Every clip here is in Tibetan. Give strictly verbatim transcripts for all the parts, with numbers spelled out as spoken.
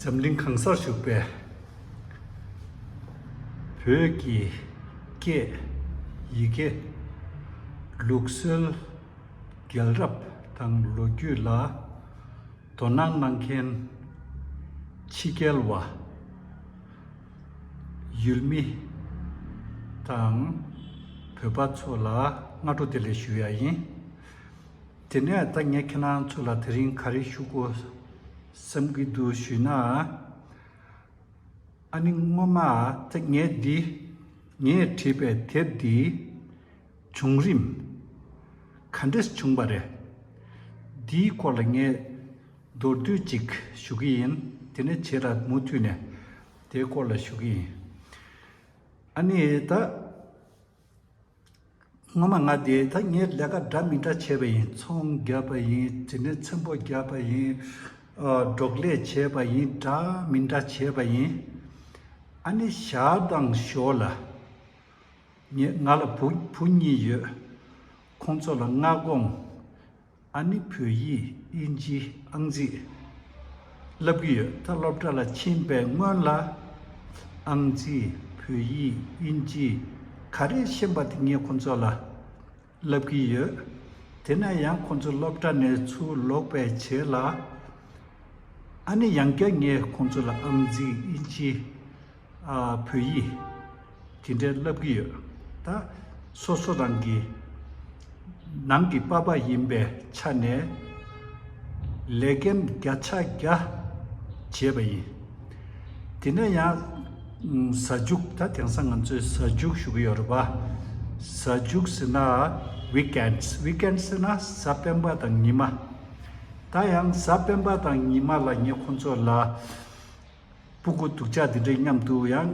འཛམ་གླིང་གང་སར་བཞུགས་པའི་བོད་ཀྱི་སྐད། ཡི་གེ། ལུགས་སྲོལ། རྒྱལ་རབས་དང་ལོ་རྒྱུས་ལ་དོ་སྣང་གནང་མཁན་ཕྱི་རྒྱལ་བ། ཡུལ་མི་དང་བོད་པ་ཚོ་ལ་སྔ་དྲོ་བདེ་ལེགས་ཞུ་ཡ་ཡིན། དེ་ནས་ད་ངས་ཁྱེད་རང་ཚོ་ལ་དེ་རིང་ག་རེ་ཞུ་དགོས་བསམ་གྱི་འདུག་ཞུས་ན། ཨ་ནི་སྔོན་མ་ད་ངས་འདི་ངས་བྲིས་པའི་དེབ་འདི་བྱུང་རིམ་ག་འདྲས་བྱུང་བ་རེད། འདིའི་སྐོར་ལ་ངས་མདོར་བསྡུས་ཅིག་ཞུ་གི་ཡིན། དེ་ནས་བྱེད་ལ་མུ་མཐུད་ནས་དེའི་སྐོར་ལ་ཞུ་གི་ཡིན། ཨ་ནི་ད། སྔོན་མ་ང་དེ་ད་ངས་ལས་ཀ་འདྲ་མི་འདྲ་བྱས་པ་ཡིན། ཚོང་བརྒྱབ་པ་ཡིན། དེ་ནས་ཚེམ་པོ་བརྒྱབ་པ་ཡིན། ཨ། འབྲོག་ལས་བྱས་པ་ཡིན། འདྲ་མི་འདྲ་བྱས་པ་ཡིན། ཨ་ནི་ཞར་དང་ཞོར་ལ་ངས་ང་ལ་བུ་བུ་གཉིས་ཡོད། ཁོང་ཚོ་ལ་སྔ་དགོང་ཨ་ནི་བོད་ཡིག་དབྱིན་ཇི་ཨང་རྩིས་བསླབ་ཀྱི་ཡོད། ད་སློབ་གྲྭ་ལ་ཕྱིན་པའི་སྔོན་ལ་ཨང་རྩིས་བོད་ཡིག་དབྱིན་ཇི་ག་རེ་ཤེས་པ་དེ་ངས་ཁོང་ཚོ་ལ་བསླབ་ཀྱི་ཡོད། དེ་ནས་ཡང་ཁོང་ཚོ་སློབ་གྲྭ་ནས་ཚུར་ལོག་པའི་རྗེས་ལ་ཨ་ནི་ཡང་བསྐྱར་ངས་ཁོང་ཚོ་ལ་ཨང་རྩིས་དབྱིན་ཇི། ཨ། བོད་ཡིག་དེ་འདྲའི་བསླབ་ཀྱི་ཡོད། ད་སོ་སོ་རང་གི་ནང་གི་པ་ཕ་ཡིན་པའི་ཆ་ནས་ལས་འགན་བརྒྱ་ཆ་བརྒྱ་བྱས་པ་ཡིན། དེ་ནས་ཡང་ཟ་རྒྱུགས། ད་དེང་སང་ང་ཚོས་ཟ་རྒྱུགས་ཞུ་གི་ཡོད་རེད་པ། ཟ་རྒྱུགས་ཟེར་ན་weekends། weekends ཟེར་ན་གཟའ་སྤེན་པ་དང་ཉི་མ། ད་ཡང་གཟའ་སྤེན་པ་དང་ཉི་མ་ལ་ངས་ཁོང་ཚོ་ལ། སྤུ་གུ་སྡུག་ཅག་འདི་འདྲའི་མཉམ་དུ་ཡང་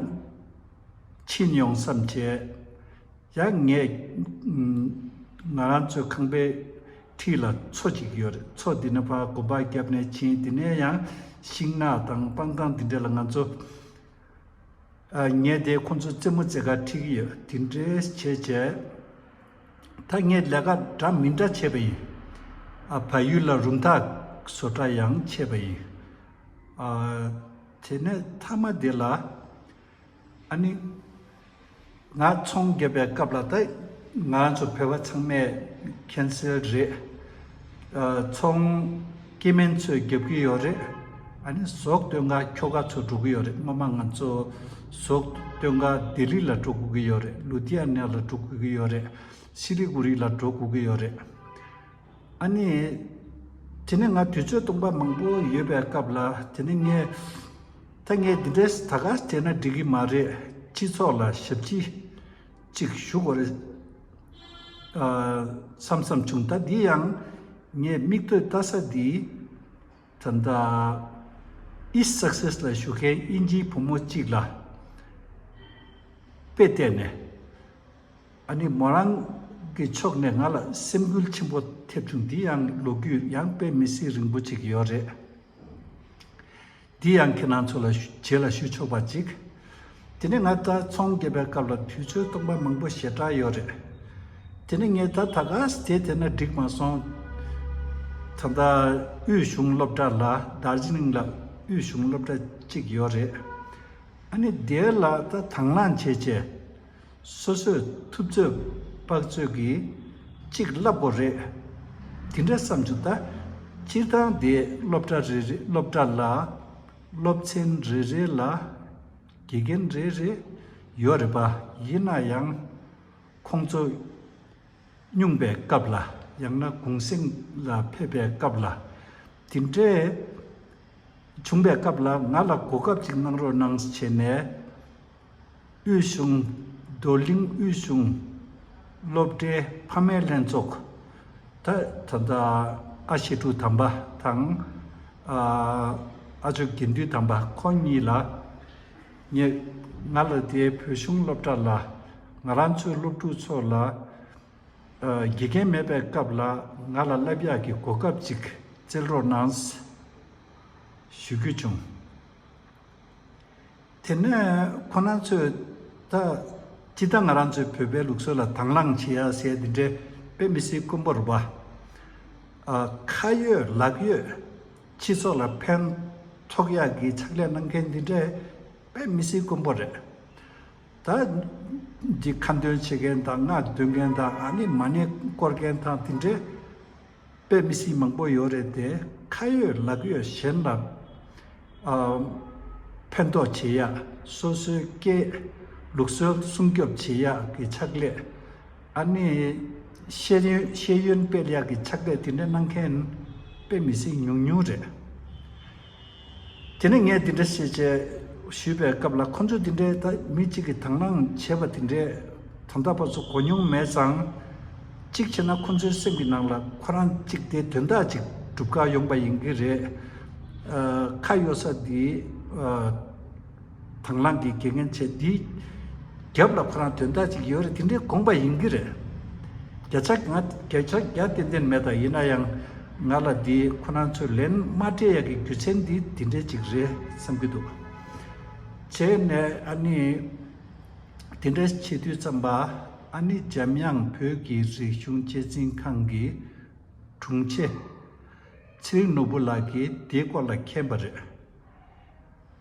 ཕྱིན་ཡོང་བསམ་བྱས། ཡང་ངས་ང་རང་ཚོའི་ཁང་པའི་འཁྲིས་ལ་མཚོ་གཅིག་ཡོད་རེད། མཚོ་འདི་ནས་ཕར་དགོན་པ་བརྒྱབ་ནས་ཕྱིན། འདི་ནས་ཡང་ཤིང་ནགས་དང་སྤང་ཐང་འདི་འདྲ་ལ་ང་ཚོ། ཨ། ངས་དེ་ཁོང་ཚོ་རྩེད་མོ་རྩེ་གར་ཁྲིད་ཀྱི་ཡོད། དེ་འདྲའི་བྱས་བྱས། ད་ངས་ལས་ཀ་འདྲ་མི་འདྲ་བྱས་པ་ཡིན། ཨ། བལ་ཡུལ་ལ་རུམ་ཐག་བཟོ་གྲྭ་ཡང་བྱས་པ་ཡིན། ཨ། དེ་ནས་མཐའ་མ་དེ་ལ་ཨ་ནི་ང་ཚོང་བརྒྱབ་པའི་སྐབས་ལ། ད་ང་ཚོ་བོད་པ་ཚང་མས་མཁྱེན་གསལ་རེད། ཨ། ཚོང་སྐྱེ་དམན་ཚོས་བརྒྱབ་ཀྱི་ཡོད་རེད། ཨ་ནི་ཟོག་སྟོན་ག་ཁྱོ་ག་ཚོ་འགྲོ་གི་ཡོད་རེད། སྔོན་མ་ང་ཚོ་ཟོག་སྟོན་ག་ལྡི་ལི་ལ་འགྲོ་དགོས་ཀྱི་ཡོད་རེད། ལུ་དྷི་ཡ་ན་ལ་འགྲོ་དགོས་ཀྱི་ཡོད་རེད། སི་ལི་གུ་རི་ལ་འགྲོ་དགོས་ཀྱི་ཡོད་རེད། ཨ་ནི། དེ་ནས་ང་དུས་ཚོད་སྟོང་པ་མང་པོ་ཡོད་པའི་སྐབས་ལ། དེ་ནས་ངས། ད་ངས་འདི་འདྲས་ད་ག་བྱས་ན་འགྲིག་གི་མ་རེད། སྤྱི་ཚོགས་ལ་ཞབས་ཕྱི་ཅིག་ཞུ་དགོས་རེད། ཨ། བསམ་བསམ་བྱུང་། ད་འདི་ཡང་ངས་མིག་ལྟོས་ལྟ་ས་འདི། ད་ལྟ་East Sussex ལ་བཞུགས་མཁན་དབྱིན་ཇིའི་བུ་མོ་གཅིག་ལ་དཔེ་བལྟས་ནས། ཨ་ནི་མོ་རང་གི་ཕྱོགས་ནས་ང་ལ་སེམས་འགུལ་ཆེན་པོ་ཐེབས་བྱུང་། འདི་ཡང་ལོ་རྒྱུས་ཡང་དཔེ་མི་སྲིད་རིང་པོ་ཅིག་ཡོད་རེད། འདི་ཡང་ཁྱེད་རང་ཚོ་ལ་ཞུ། རྗེས་ལ་ཞུ་ཆོག་པ་ཅིག་དེ་ནས་ང་ད་ཚོང་རྒྱབ་པའི་སྐབས་ལ་དུས་ཚོད་སྟོང་པ་མང་པོ་ཞེ་དྲག་ཡོད་རེད། དེ་ནས་ངས་ད་ད་ག་དེ་དེ་ན་འགྲིག་མ་སོང་། ད་ལྟ་དབུས་གཞུང་སློབ་གྲྭ་ལ། དར་ཇི་ལིང་ལ་དབུས་གཞུང་སློབ་གྲྭ་གཅིག་ཡོད་རེད། ཨ་ནི་དེ་ལ་ད་དང་བླངས་བྱས་བྱས། སོ་སོས་ཐུབ་ཚོད་དཔག་ཚོད་ཀྱིས་གཅིག་བསླབ་དགོས་རེད། དེ་འདྲ་བསམ་བྱུང་། ད་སྤྱིར་བཏང་དེ་སློབ་གྲྭ་རེ་རེ། སློབ་གྲྭ་ལ་སློབ་ཚན་རེ་རེ་ལ་དགེ་རྒན་རེ་རེ་ཡོད་རེད་པ། ཡིན་ན་ཡང་ཁོང་ཚོ་སྙུང་པའི་སྐབས་ལ། ཡང་ན་གུང་སེང་ལ་ཕེབས་པའི་སྐབས་ལ། དེ་འདྲའི་བྱུང་པའི་སྐབས་ལ་ང་ལ་གོ་སྐབས་ཅིག་གནང་རོགས་གནང་ཟེར་བྱས་ནས། དབུས་གཞུང་། རྡོར་གླིང་དབུས་གཞུང་སློབ་གྲྭའི་ཕ་མའི་ལྷན་ཚོགས། ད་ད་ལྟ་ཨ་ཞེ་ཕྲུག་དམ་པ་དང་། ཨ་ཨ་ཅོ་དགེ་འདུན་དམ་པ་ཁོང་གཉིས་ལ། ངས་ང་ལ་དེའི་བོད་གཞུང་སློབ་གྲྭ་ལ་ང་རང་ཚོའི་སློབ་ཕྲུག་ཚོ་ལ། ཨ། དགེ་རྒན་མེད་པའི་སྐབས་ལ་ང་ལ་བསླབ་ཡག་གི་གོ་སྐབས་ཅིག་བསྩལ་རོགས་གནང་ཞུ་རྒྱུ་བྱུང་། དེ་ནས་ཁོ་རང་ཚོས་ད་ཅི་ལྟར་ང་རང་ཚོའི་བོད་པའི་ལུགས་སྲོལ་ལ་དང་བླངས་བྱེད་ཡ་ཟེར་འདི་འདྲའི་དཔེ་མི་སྲིད་དཀོན་པོ་རེད་པ། ཨ། ཁ་ཡོད་ལག་ཡོད། སྤྱི་ཚོགས་ལ་ཕན་ ཐོགས་ཡག་གི་ཕྱག་ལས་གནང་མཁན་འདི་འདྲས་དཔེ་མི་སྲིད་དཀོན་པོ་རེད། ད་འདི་ཁ་འདོན་བྱེད་མཁན་དང་སྔགས་འདོན་མཁན་དང་ཨ་ནི་མ་ཎི་བསྐོར་མཁན་དང་འདི་འདྲས་དཔེ་མི་སྲིད་མང་པོ་ཡོད་རེད་དེ། ཁ་ཡོད་ལག་ཡོད་གཞན་ལ་ཨ་ཕན་ཐོགས་བྱེད་ཡག་སོ་སོའི་སྐད་ལུགས་སྲོལ་སྲུང་སྐྱོབ་བྱེད་ཡག་གི་ཕྱག་ལས། ཨ་ནི་ཤེས་ཡོན་ཤེས་ཡོན་སྤེལ་ཡག་གི་ཕྱག་ལས་དེ་འདྲ་གནང་མཁན་དཔེ་མི་སྲིད་ཉུང་ཉུང་རེད། དེ་ནས་ངས་འདི་འདྲ་བཤད་བྱས་ཞུས་པའི་སྐབས་ལ་ཁོ་ཚོ་འདི་འདྲའི་ད་མི་གཅིག་གིས་དང་བླངས་བྱས་པ་དེ་འདྲའི་ད་ལྟ་བར་དུ་གོ་མྱོང་མེད་ཙང་། གཅིག་བྱས་ན་ཁོ་ཚོའི་སེམས་ཀྱི་ནང་ལ་ཁོ་རང་གཅིག་དེ་དོན་དག་ཅིག་སྒྲུབ་གར་ཡོང་པ་ཡིན་གྱི་རེད། ཨ། ཁ་གཡོ་ས་འདི་ཨ། དང་བླངས་ཀྱི་དགེ་རྒན་བྱས་འདི་རྒྱབ་ལ་ཁོ་རང་དོན་དག་ཅིག་ཡོད་རེད། དེ་འདྲའི་དགོངས་པ་ཡིན་གྱི་རེད། བརྒྱ་ཆ་ང་བརྒྱ་ཆ་བརྒྱ་ཏན་ཏན་མེད། ད་ཡིན་ན་ཡང་ང་ལ་འདི་ཁོ་རང་ཚོས་ལན་མ་སྤྲད་ཡག་གི་རྒྱུ་མཚན་འདི་འདི་འདྲའི་ཅིག་རེད་བསམ་གྱི་འདུག་བྱས་ནས་ཨ་ནི་དེ་འདྲ་བྱེད་དུས་ཙམ་པ་ཨ་ནི་འཇམ་དབྱངས་བོད་ཀྱི་རིག་གཞུང་གཅེས་འཛིན་ཁང་གི་དྲུང་ཆེ་ཚེ་རིང་ནོར་བུ་ལགས་ཀྱིས་དེའི་སྐོར་ལ་མཁྱེན་པ་རེད།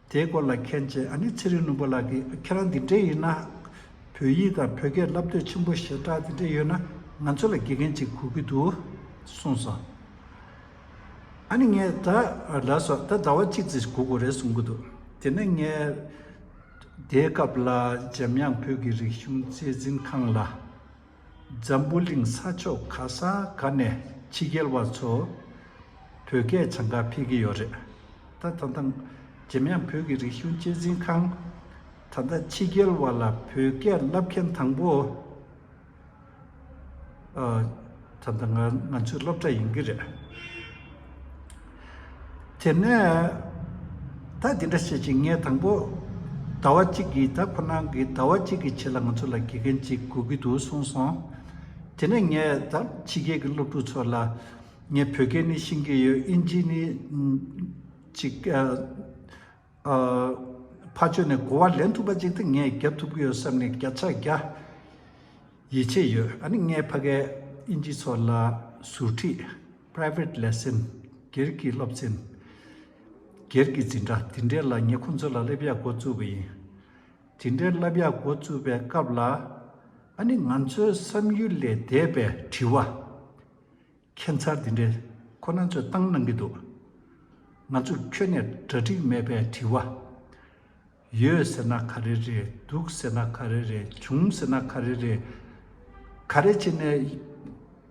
དེའི་སྐོར་ལ་མཁྱེན་བྱས་ཨ་ནི་ཚེ་རིང་ནོར་བུ་ལགས་ཀྱིས་ཁྱེད་རང་འདི་འདྲས་ཡིན་ན་བོད་ཡིག་དང་བོད་སྐད་བསླབ་འདོད་ཆེན་པོ་ཞེ་དྲག་འདི་འདྲས་ཡོད་ན་ང་ཚོ་ལ་དགེ་རྒན་ཅིག་དགོས་ཀྱི་འདུག་གསུངས་སོང་། ཨ་ནི་ངས་ད་ལགས་སོ། ད་ཟླ་བ་གཅིག་ཙམ་སྒུག་དགོས་རེད་གསུང་གི་འདུག་དེ་ནས་ངས་དེའི་སྐབས་ལ་འཇམ་དབྱངས་བོད་ཀྱི་རིག་གཞུང་གཅེས་འཛིན་ཁང་ལ་འཛམ་བུ་གླིང་ས་ཕྱོགས་ག་ས་ག་ནས་ཕྱི་རྒྱལ་བ་ཚོ་བོད་སྐད་སྦྱང་གར་ཕེབས་ཀྱི་ཡོད་རེད། ད་ད་ལྟ་འཇམ་དབྱངས་བོད་ཀྱི་རིག་གཞུང་གཅེས་འཛིན་ཁང་ད་ལྟ་ཕྱི་རྒྱལ་བ་ལ་བོད་སྐད་བསླབ་མཁན་དང་པོ། ཨ། ད་ལྟ་ང་ང་ཚོའི་སློབ་གྲྭ་ཡིན་གྱི་རེད། དེ་ནས་ད་འདི་འདྲ་བྱས་ཅིག་ངས་དང་པོ་ཟླ་བ་གཅིག་གི་ད་ཁོ་རང་གི་ཟླ་བ་གཅིག་གི་རྗེས་ལ་ང་ཚོ་ལ་དགེ་རྒན་ཅིག་དགོས་ཀྱི་འདུག་གསུངས་སོང་། དེ་ནས་ངས་ད་ཕྱི་རྒྱལ་གྱི་སློབ་ཕྲུག་ཚོ་ལ་ངས་བོད་སྐད་ནི་ཤེས་ཀྱི་ཡོད། ཨིན་ཇི་ནི་ཅིག་ཨ། ཨ། ཕར་ཕྱོགས་ནས་གོ་བ་ལེན་ཐུབ་པ་ཅིག་ད་ངས་རྒྱབ་ཐུབ་ཀྱི་ཡོད་བསམ་ནས་བརྒྱ་ཆ་བརྒྱ་ཡིད་ཆེས་ཡོད། ཨ་ནི་ངས་ཕ་གའི་ཨིན་ཇི་ཚོ་ལ་ཟུར་ཁྲིད། Private lesson། སྒེར་གྱི་སློབ་ཚན། སྒེར་གྱི་འཛིན་གྲྭ་དེ་འདྲའི་ལ་ངས་ཁོང་ཚོ་ལ་སླེབས་ཡག་འགོ་བཙུགས་པ་ཡིན། དེ་འདྲའི་བསླབ་ཡག་འགོ་བཙུགས་པའི་སྐབས་ལ་ཨ་ནི་ང་ཚོའི་བསམ་ཡུལ་ལས་འདས་པའི་དྲི་བ། ཁྱད་མཚར་འདི་འདྲའི་ཁོ་རང་ཚོས་བཏང་གནང་གི་འདུག་ང་ཚོས་ཁྱོན་ནས་གྲ་སྒྲིག་མེད་པའི་དྲི་བ། ཡོད་ཟེར་ན་ག་རེ་རེད། འདུག་ཟེར་ན་ག་རེ་རེད། བྱུང་ཟེར་ན་ག་རེ་རེད། ག་རེ་བྱས་ནས་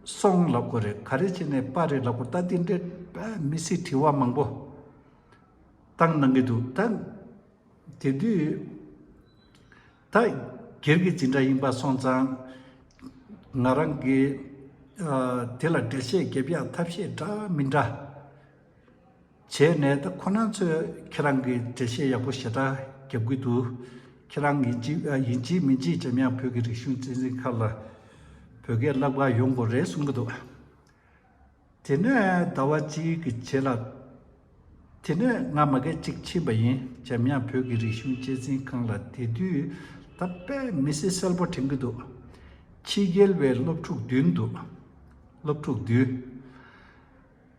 སོང་ལབ་དགོས་རེད། ག་རེ་བྱས་ནས་པ་རེད་ལབ་དགོས། ད་འདི་འདྲའི་དཔེ་མི་སྲིད་དྲི་བ་མང་པོ་བཏང་གནང་གི་འདུག་ད་དེ་དུས་ད་སྒེར་གྱི་འཛིན་གྲྭ་ཡིན་པ་སོང་ཙང་ང་རང་གིས་ཨ་དེ་ལ་འགྲེལ་བཤད་རྒྱབ་ཡག་ཐབས་ཤེས་འདྲ་མི་འདྲ་བྱས་ནས། ད་ཁོ་རང་ཚོས་ཁྱེད་རང་གི་འགྲེལ་བཤད་ཡག་པོ་ཞེ་དྲག་རྒྱབ་ཀྱི་འདུག་ཁྱེད་རང་ཡིན་གཅིག་ཨ་ཡིན་གཅིག་མིན་གཅིག་འཇམ་དབྱངས་བོད་ཀྱི་རིག་གཞུང་གཅེས་འཛིན་ཁང་ལ་བོད་སྐད་བསླབ་གར་ཡོང་དགོས་རེད་གསུང་གི་འདུག་དེ་ནས་ཟླ་བ་གཅིག་གི་རྗེས་ལ། དེ་ནས་ང་མ་གི་གཅིག་ཕྱིན་པ་ཡིན། འཇམ་དབྱངས་བོད་ཀྱི་རིག་གཞུང་གཅེས་འཛིན་ཁང་ལ། དེ་དུས་ད་དཔེ་མི་སྲིད་གསལ་པོ་དྲན་གྱི་འདུག་ཕྱི་རྒྱལ་བའི་སློབ་ཕྲུག་བདུན་འདུག་སློབ་ཕྲུག་བདུན།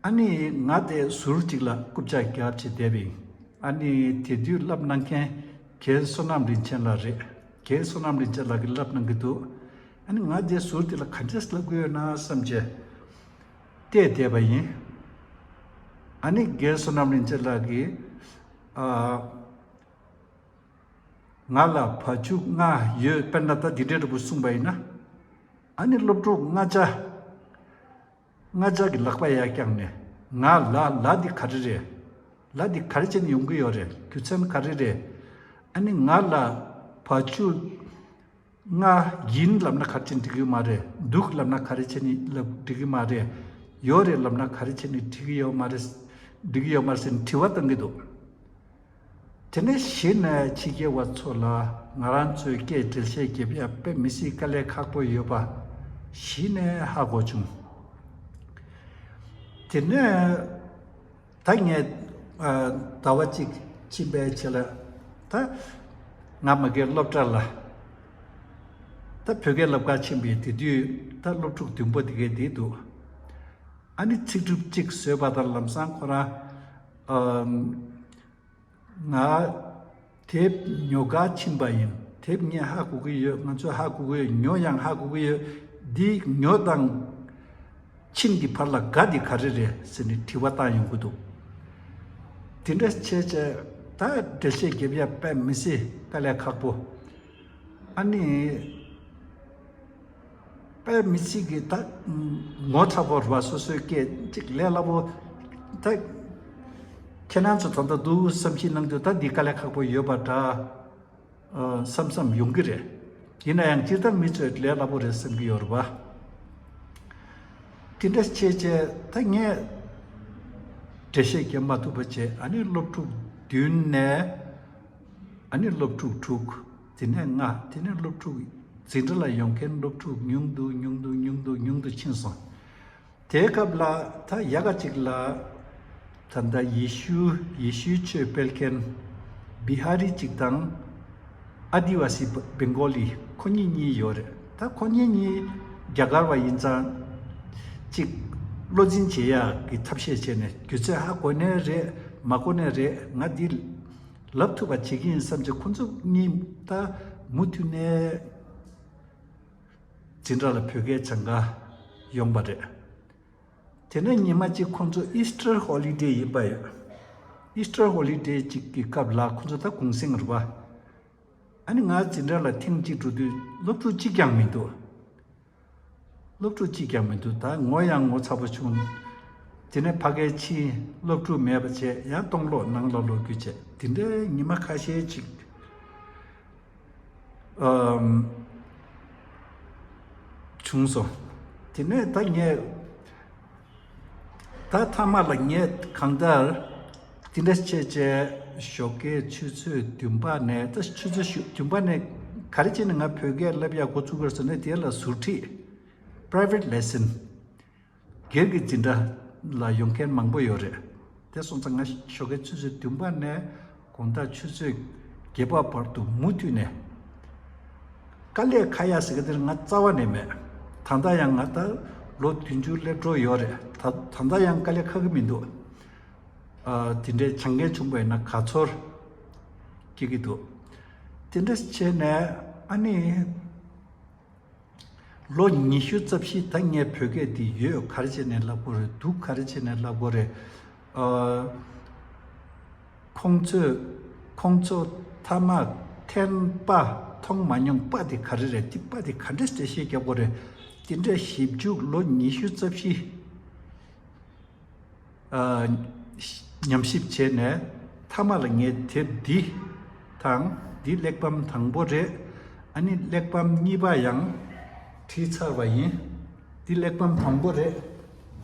ཨ་ནི་ང་དེ་ཟུར་གཅིག་ལ་རྐུབ་ཀྱག་རྒྱབ་བྱས་བསྡད་པ་ཡིན། ཨ་ནི་དེ་དུས་བསླབ་གནང་མཁན་རྒན་བསོད་ནམས་རིན་ཆེན་ལགས་རེད། རྒན་བསོད་ནམས་རིན་ཆེན་ལགས་ཀྱིས་བསླབ་གནང་གི་འདུག་ཨ་ནི་ང་དེ་ཟུར་དེ་ལ་ག་འདྲས་བསླབ་ཀྱི་ཡོད་ན་བསམ་བྱས་བལྟས་བསྡད་པ་ཡིན། ཨ་ནི་རྒན་བསོད་ནམས་རིན་ཆེན་ལགས་ཀྱིས་ཨ་ང་ལ་བ་ཕྱུགས་ལྔ་ཡོད། དཔེར་ན་ད་འདི་འདྲའི་འདྲ་པོ་གསུངས་པ་ཡིན་ན། ཨ་ནི་སློབ་ཕྲུག་ལྔ་ཆ་ལྔ་ཆ་གི་ལག་པ་ཡར་བརྐྱངས་ནས། ང་ལ་ལ་འདི་ག་རེ་རེད། ལ་འདི་ག་རེ་བྱས་ནས་ཡོང་གི་ཡོད་རེད། རྒྱུ་མཚན་ག་རེ་རེད། ཨ་ནི་ང་ལ་བ་ཕྱུགས་ལྔ་ཡིན་ལབ་ན་ག་རེ་བྱས་ནས་འགྲིག་གི་ཡོད་མ་རེད། འདུག་ལབ་ན་ག་རེ་བྱས་ནས་ལབ་འགྲིག་གི་མ་རེད། ཡོད་རེད་ལབ་ན་ག་རེ་བྱས་ནས་འགྲིག་གི་ཡོད་མ་རེད། འགྲིག་གི་ཡོད་མ་རེད་ཟེར་ནས་དྲི་བ་བཏང་གི་འདུག་དེ་ནས་གཞི་ནས་ཕྱི་རྒྱལ་བ་ཚོ་ལ་ང་རང་ཚོའི་སྐད་འགྲེལ་བཤད་རྒྱབ་ཡ་དཔེ་མི་སྲིད་དཀའ་ལས་ཁག་པོ་ཡོད་པ་གཞི་ནས་ཧ་གོ་བྱུང་། དེ་ནས་ད་ངས་ཨ་ཟླ་བ་གཅིག་ཕྱིན་པའི་རྗེས་ལ་ད་ང་མ་གིའི་སློབ་གྲྭ་ལ་ད་བོད་སྐད་བསླབ་གར་ཕྱིན་པའི་དེ་དུས་ད་སློབ་ཕྲུག་བདུན་པོ་དེ་གས་བསྡད་འདུག་ཨ་ནི་ཚིག་གྲུབ་གཅིག་བཟོས་པ་དང་ལམ་སང་ཁོ་རང་ཨམ་ ང་དེབ་ཉོ་ག་ཕྱིན་པ་ཡིན། དེབ་ངས་ཧ་གོ་གི་ཡོད། ང་ཚོས་ཧ་གོ་གི་ཡོད། ཉོ་ཡང་ཧ་གོ་གི་ཡོད། འདི་ཉོ་དང་ཕྱིན་གྱི་བར་ལ་དགའ་འདི་ག་རེ་རེད་ཟེར་ནས་དྲི་བ་བཏང་ཡོང་གི་འདུག་དེ་འདྲ་བྱས་བྱས་ད་འགྲེལ་བཤད་རྒྱབ་ཡ་དཔེ་མི་སྲིད་དཀའ་ལས་ཁག་པོ། ཨ་ནི། དཔེ་མི་སྲིད་ཀྱི་ད་ངོ་ཚ་པོ་རེད་བ། སོ་སོའི་སྐད་ཅིག་ལས་སླ་པོ། ད་ཁྱེད་རང་ཚོ་ད་ལྟ་འདུག་བསམ་ཤེས་གནང་དུས་ད་འདི་དཀའ་ལས་ཁག་པོ་ཡོད་པ་འདྲ་བསམ་བསམ་ཡོང་གི་རེད། ཡིན་ན་ཡང་སྤྱིར་བཏང་མི་ཚོས་ལས་སླ་པོ་རེད་བསམ་གྱི་ཡོད་རེད་བ། དེ་འདྲ་བྱས་བྱས་ད་ངས་འགྲེལ་བཤད་རྒྱབ་མ་ཐུབ་པ་བྱས། ཨ་ནི་སློབ་ཕྲུག་བདུན་ནས། ཨ་ནི་སློབ་ཕྲུག་དྲུག་དེ་ནས་ལྔ། དེ་ནས་སློབ་ཕྲུག་འཛིན་གྲྭ་ལ་ཡོང་མཁན་སློབ་ཕྲུག་ཉུང་དུ་ཉུང་དུ་ཉུང་དུ་ཉུང་དུ་ཕྱིན་སོང་། དེའི་སྐབས་ལ་ད་ཡ་ག་ཅིག་ལ་ད་ལྟ་ཡེ་ཤུ་ཡེ་ཤུའི་ཆོས་སྤེལ་མཁན་བི་ཧ་རི་ཅིག་དང་ཨ་དི་ཝ་སི་བེང་གོ་ལི་ཁོ་གཉིས་གཉིས་ཡོད་རེད། ད་ཁོ་གཉིས་གཉིས་རྒྱ་གར་བ་ཡིན་ཙང་ཅིག་བློ་འཛིན་བྱེད་ཡག་གི་ཐབས་ཤེས་བྱས་ནས་སྒྱུ་རྩལ་ཧ་གོ་ནའི་རེད་མ་གོ་ནའི་རེད། ང་འདི་ལབ་ཐུབ་པ་བྱེད་ཀྱི་ཡིན་བསམ་བྱས་ཁོ་ཚོ་གཉིས་ད་མུ་མཐུད་ནས་འཛིན་གྲྭ་ལ་བོད་སྐད་སྦྱང་ག་ཡོང་པ་རེད། དེ་ནས་ཉི་མ་གཅིག་ཁོ་ཚོ་ཨིས་ཊར་ཧོ་ལི་ཌེ་ཡིན་པ་ཡོད། ཨིས་ཊར་ཧོ་ལི་ཌེ་གཅིག་གི་སྐབས་ལ་ཁོ་ཚོ་ད་གུང་སེང་རེད་པ། ཨ་ནི་ང་འཛིན་གྲྭ་ལ་ཐེངས་གཅིག་འགྲོ་དུས་སློབ་ཕྲུག་གཅིག་ཀྱང་མི་འདུག་སློབ་ཕྲུག་གཅིག་ཀྱང་མི་འདུག་ད་ངོ་ཡང་ངོ་ཚ་པོ་བྱུང་། དེ་ནས་ཕ་གིར་ཕྱིན། སློབ་ཕྲུག་མེད་པ་བྱས། ཡང་སྟོང་ལོག་ནང་ལ་ལོག་རྒྱུ་བྱས། དེ་འདྲའི་ཉི་མ་ཁ་ཤས་ཅིག་ཨམ། བྱུང་སོང་། དེ་ནས་ད་ངས་ད་མཐའ་མ་ལ་ངས་གང་ལྟར་དེ་འདྲ་བྱས་བྱས་ཞོགས་ཀའི་ཆུ་ཚོད་བདུན་པ་ནས། ད་ཆུ་ཚོད་བདུན་པ་ནས་ག་རེ་བྱས་ནས་ང་བོད་སྐད་བསླབ་ཡག་འགོ་ཚུགས་ཀྱི་རེད་ཟེར་ན། དེ་ལ་ཟུར་ཁྲིད། པ་རའི་ཝེ་ཊི་ལེ་སན། སྒེར་གྱི་འཛིན་གྲྭ་ལ་ཡོང་མཁན་མང་པོ་ཡོད་རེད། དེ་སོང་ཙང་ང་ཞོགས་ཀའི་ཆུ་ཚོད་བདུན་པ་ནས་དགོང་དག་ཆུ་ཚོད་བརྒྱད་པ་བར་དུ་མུ་མཐུད་ནས། དཀའ་ལས་ཁག་ཡ་ཟེར་གི་དེར་ང་རྩ་བ་ནས་མེད། ད་ལྟ་ཡང་ང་ད་ལོ་བདུན་ཅུ་སླེབས་འགྲོ་ཡོད་རེད། ད་ད་ལྟ་ཡང་དཀའ་ལས་ཁག་གི་མི་འདུག་ཨ། དེ་འདྲའི་སྦྱང་མཁན་བྱུང་པ་ཡིན་ན་དགའ་ཚོར་སྐྱེ་གི་འདུག་དེ་འདྲ་བྱས་ནས་ཨ་ནི། ལོ་ཉི་ཤུ་རྩ་བཞི་ད་ངས་བོད་སྐད་འདི་ཡོད། ག་རེ་བྱས་ནས་བསླབ་དགོས་རེད། འདུག་ག་རེ་བྱས་ནས་བསླབ་དགོས་རེད། ཨ། ཁོང་ཚོས་ཁོང་ཚོ་མཐའ་མ་འཐེན་པ་མཐོང་མ་མྱོང་། པ་དེ་ག་རེ་རེད། དེ་པ་དེ་ག་འདྲས་འགྲེལ་བཤད་རྒྱབ་དགོས་རེད། དེ་འདྲས་ཞིབ་འཇུག་ལོ་ཉི་ཤུ་རྩ་བཞི། ཨ། ཉམས་ཞིབ་བྱས་ནས་མཐའ་མ་ལ་ངས་དེབ་འདི་དང་། འདི་གླེགས་བམ་དང་པོ་རེད། ཨ་ནི་གླེགས་བམ་གཉིས་པ་ཡང་བྲིས་ཚར་བ་ཡིན། འདི་གླེགས་བམ་དང་པོ་རེད།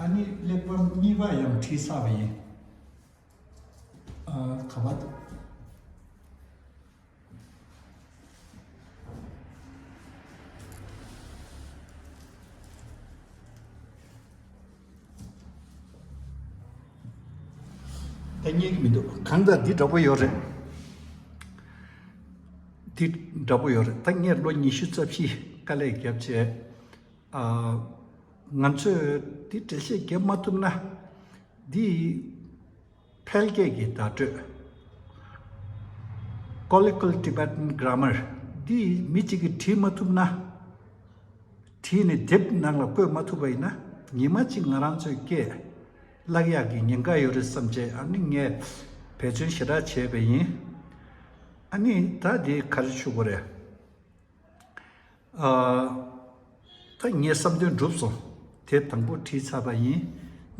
ཨ་ནི་གླེགས་བམ་གཉིས་པ་ཡང་བྲིས་ཚར་བ་ཡིན། ཨ། ག་པར་འདུག་ད་རྙེད་ཀྱི་མི་འདུག་གང་ལྟར་འདི་འདྲ་པོ་ཡོད་རེད། འདི་འདྲ་པོ་ཡོད་རེད། ད་ངས་ལོ་ཉི་ཤུ་རྩ་བཞི་དཀའ་ལས་བརྒྱབ་བྱས། ཨ། ང་ཚོས་འདི་འགྲེལ་བཤད་རྒྱབ་མ་ཐུབ་ན། འདི་ཕལ་སྐད་ཀྱི་བརྡ་སྤྲོད། Colloquial Tibetan Grammar། འདི་མི་གཅིག་གིས་བྲིས་མ་ཐུབ་ན། བྲིས་ནས་དེབ་ནང་ལ་བཀོད་མ་ཐུབ་པ་ཡིན་ན། ཉི་མ་གཅིག་ང་རང་ཚོའི་སྐད་བརླག་ཡག་གི་ཉེན་ཁ་ཡོད་རེད་བསམ་བྱས། ཨ་ནི་ངས་འབད་བརྩོན་ཞེ་དྲག་བྱས་པ་ཡིན། ཨ་ནི་ད་འདི་ག་རེ་ཞུ་དགོས་རེད། ཨ། ད་ངས་བསམ་དོན་འགྲུབ་སོང་། དེབ་དང་པོ་བྲིས་ཚར་བ་ཡིན།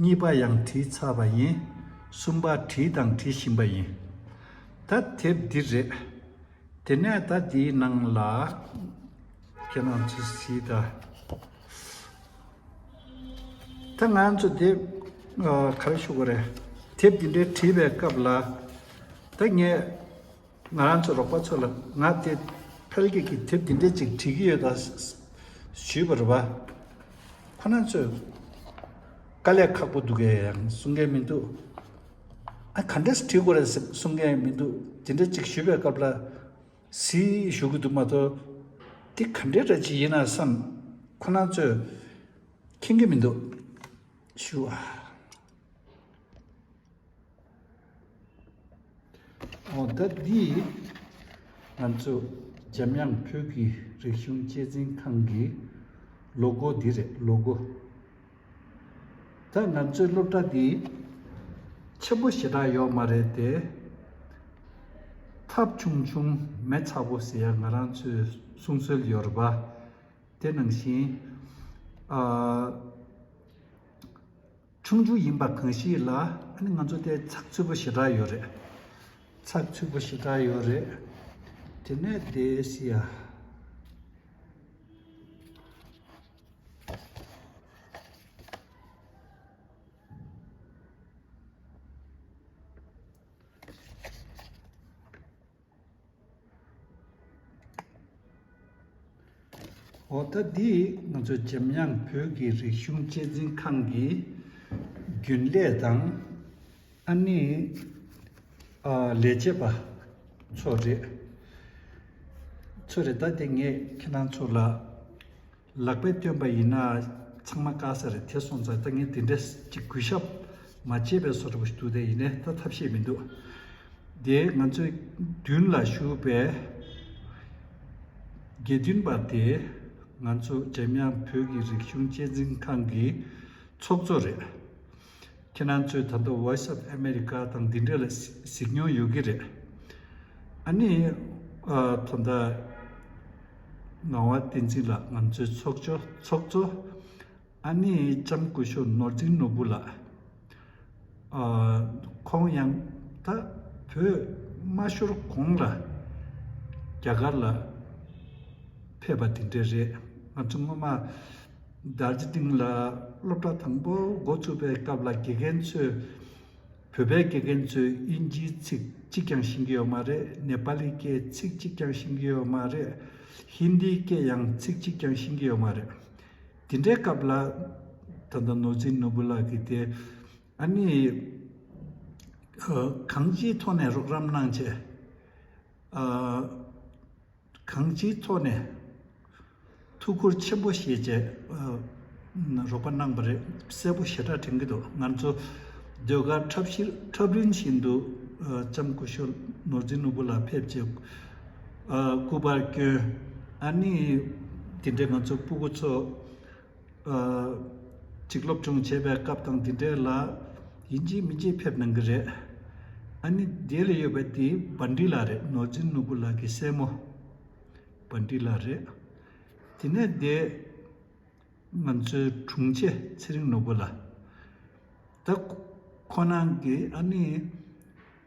གཉིས་པ་ཡང་བྲིས་ཚར་བ་ཡིན། གསུམ་པ་བྲིས་དང་བྲིས་བཞིན་པ་ཡིན། ད་དེབ་འདི་རེད། དེ་ནས་ད་འདིའི་ནང་ལ་ཁྱེད་རང་ཚོས་གཟིགས་དང་། ད་ང་ཚོ་དེབ། ཨ། ག་རེ་ཞུ་དགོས་རེད། དེབ་འདི་འདྲའི་བྲིས་པའི་སྐབས་ལ། ད་ངས་ང་རང་ཚོ་རོགས་པ་ཚོ་ལ། ང་དེ་ཕལ་སྐད་ཀྱི་དེབ་འདི་འདྲ་ཅིག་བྲིས་ཀྱི་ཡོད་ད་ཞུས་པ་རེད་པ། ཁོ་རང་ཚོས་དཀའ་ལས་ཁག་པོ་འདུག་གས་ཡང་གསུང་མཁན་མི་འདུག་ཨ། ག་འདྲས་བྲིས་དགོས་རེད་ཟེར་གསུང་མཁན་མི་འདུག་དེ་འདྲ་ཅིག་ཞུས་པའི་སྐབས་ལ་གཟིགས་ཞུ་གི་འདུག་མ་གཏོགས། དེ་ག་འདྲའི་འདྲ་ཅིག་ཡིན་ན་བསམ། ཁོ་རང་ཚོས་མཁྱེན་གྱི་མི་འདུག་ཞུ་ཨ། འོ་ད་འདི་ང་ཚོ་འཇམ་དབྱངས་བོད་ཀྱི་རིག་གཞུང་གཅེས་འཛིན་ཁང་གི་ལོ་གོ་འདི་རེད། ལོ་གོ། ད་ང་ཚོའི་སློབ་གྲྭ་འདི་ཆེན་པོ་ཞེ་དྲག་ཡོད་མ་རེད་དེ། ཐབ་ཆུང་ཆུང་མེ་ཚ་པོ་ཟེར་ཡ་ང་རང་ཚོའི་གསུང་སྲོལ་ཡོད་རེད་པ། དེ་ནང་བཞིན་ཨ། ཆུང་ཆུང་ཡིན་པ་གང་ཞིག་ལ་ཨ་ནི་ང་ཚོ་དེ་ཚགས་ཚུད་པོ་ཞེ་དྲག་ཡོད་རེད། ཚགས་ཚུད་པོ་ཞེ་དྲག་ཡོད་རེད། དེ་ནས་དེ་སི་ཡ། འོ་ད་འདི་ང་ཚོ་འཇམ་དབྱངས་བོད་ཀྱི་རིག་གཞུང་གཅེས་འཛིན་ཁང་གི་རྒྱུན་ལས་དང་ཨ་ནི་ཨ་ལས་བྱེད་པ་ཚོ་རེད། ཚོ་རེད། ད་དེ་ངས་ཁྱེད་རང་ཚོ་ལ་ལག་པས་སྟོན་པ་ཡིན་ན་ཚང་མ་དཀག་ས་རེད། དེ་སོང་ཙང་ད་ངས་དེ་འདྲས་ཅིག་གུས་ཞབས་མ་བྱས་པའི་བཟོ་འདྲ་པོ་ཞིག་འདུག་དེ་ཡིན་ནའི་ད་ཐབས་ཤེས་མི་འདུག་དེ་ང་ཚོའི་མདུན་ལ་བཞུགས་པའི་དགེ་འདུན་པ་དེ་ང་ཚོ་འཇམ་དབྱངས་བོད་ཀྱི་རིག་གཞུང་གཅེས་འཛིན་ཁང་གི་ཚོགས་གཙོ་རེད། ཁྱེད་རང་ཚོས་ད་ལྟ་Voice of America དང་འདི་འདྲ་ལ་གཟིགས་མྱོང་ཡོད་ཀྱི་རེད། ཨ་ནི་ཨ་ད་ལྟ་ངག་དབང་བསྟན་འཛིན་ལགས་ང་ཚོའི་ཚོགས་གཙོ་ཚོགས་གཙོ། ཨ་ནི་ལྕམ་སྐུ་ཞབས་ནོར་འཛིན་ནོར་བུ་ལགས། ཨ་ཁོང་ཡང་ད་བོད་མ་ཤོར་གོང་ལ་རྒྱ་གར་ལ་ཕེབས་པ་དེ་འདྲ་རེད། ང་ཚོ་སྔོན་མ་དར་ཇི་ལིང་ལ་སློབ་གྲྭ་དང་པོ་འགོ་བཙུགས་པའི་སྐབས་ལ་དགེ་རྒན་ཚོས་བོད་པའི་དགེ་རྒན་ཚོས་དབྱིན་ཇིའི་ཚིག་གཅིག་ཀྱང་ཤེས་ཀྱི་ཡོད་མ་རེད། ནེ་པ་ལི་སྐད་ཚིག་གཅིག་ཀྱང་ཤེས་ཀྱི་ཡོད་མ་རེད། ཧིན་དིའི་སྐད་ཡང་ཚིག་གཅིག་ཀྱང་ཤེས་ཀྱི་ཡོད་མ་རེད། དེ་འདྲའི་སྐབས་ལ་ད་ལྟ་ནོར་འཛིན་ནོར་བུ་ལགས་ཀྱིས་དེ་ཨ་ནི་གང་ཅིའི་ཐོག་ནས་རོགས་རམ་གནང་བྱས། གང་ཅིའི་ཐོག་ནས་ཐུགས་ཁུར་ཆེན་པོ་བཞེས་བྱས་རོགས་པ་གནང་པ་རེད། གསལ་པོ་ཞེ་དྲག་དྲན་གྱི་འདུག་ང་ཚོ་ཟློས་གར་འཁྲབ་གཞིར་འཁྲབ་རིམ་བཞིན་དུ་ལྕམ་སྐུ་ཞབས་ནོར་འཛིན་ནོར་བུ་ལགས་ཕེབས་བྱས་སྐུ་པར་བསྐྱོན། ཨ་ནི་དེ་འདྲའི་ང་ཚོ་སྤུ་གུ་ཚོ་ཅིག་སློབ་སྦྱོང་བྱེད་པའི་སྐབས་དང་དེ་འདྲའི་ལ་ཡིན་གཅིག་མིན་གཅིག་ཕེབས་གནང་གི་རེད། ཨ་ནི་དེ་ལ་ཡོད་པ་དེ་བན་ཌི་ལགས་རེད། ནོར་འཛིན་ནོར་བུ་ལགས་ཀྱི་སྲས་མོ་བན་ཌི་ལགས་རེད། དེ་ནས་དེ་ང་ཚོའི་དྲུང་ཆེ་ཚེ་རིང་ནོར་བུ་ལགས། ད་ཁོ་རང་གིས་ཨ་ནི་